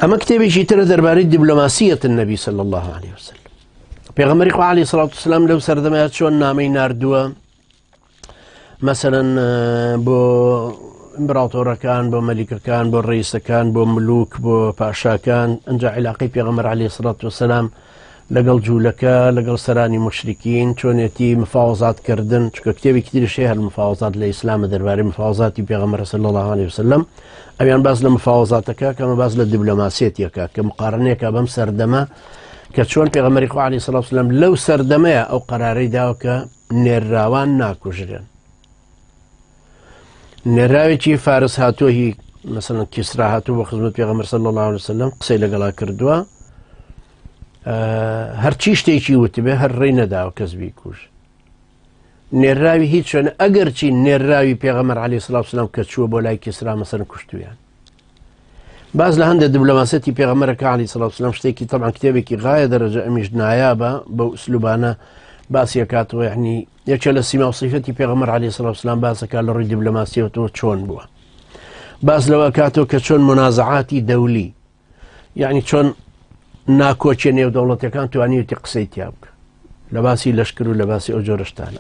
ئەمە کتێبێکی ترە دەربارەی دیبلۆماسیەت النبی صلی الله علیه وسلم. پێغەمبەری خوا علیه الصلاة والسلام لەو سەردەمەیە چۆن نامەی ناردووە مەسەلەن بۆ ئیمبراتۆرەکان، بۆ مەلیکەکان، بۆ ڕئیسەکان، بۆ ملوک، بۆ پاشاکان. ئەنجا عیلاقەی پێغەمبەر علیه الصلاة والسلام لەگەڵ جوولەکە، لەگەڵ سەرانی مشرکین، چۆنێتی مفاوەزات کردن، چونکە کتێبێکی تریش هەیە المفاوەزات لە ئیسلامە دەربارەی مفاوەزاتی پێغەمبەر صلی الله علیه وسلم. ئەویان باس لە مفاوەزاتەکە کەمە باس لە دیبلۆماسیەتیەکە کە مقارنەیەکە بەم سەردەمە کە چۆن پێغەمبەری خوا علیه الصلاة والسلام لەو سەردەمەیە ئەو قەرارەی داوە کە نێرراوان ناکوژرێن. نێراوێکی فارس هاتووە هی مەسەلەن کیسرا هاتوو بۆ خزمەت پێغەمبەر صلی الله علیه وسلم قسەی لەگەڵا کردووە، هەرچی شتێکی وتبێ هەر ڕێی نەداوە کەس بیکوژ. نێراوی هیچ شوێن ئەگەرچی نێراوی پێغەمبەر علیه الصلاة والسلام کە چووە بۆ لای کیسرا مەسەلەن کوشتویان. باز لە هەندێک دیبلۆماسیەتی پێغەمبەرەکە علیه الصلاة والسلام شتێکی طبعا کتێبێکی غایە دەرەجە ئەمیش نایابە بەو ئوسلوبانە باسی ئەکاتەوە، یعنی یەکێ لە سیما و صفەتی پێغەمبەر علیه الصلاة والسلام باسەکە لە ڕووی دیبلۆماسیەتەوە چۆن بووە، باس لەوە کاتەوە کە چۆن منازعاتی دەولی، یعنی چۆن ناکۆکیە نێودەوڵەتەکان توانیوتی قسەی تیا بکە لە باسی لەشکر و لە باسی ئەو جۆرەشتانە.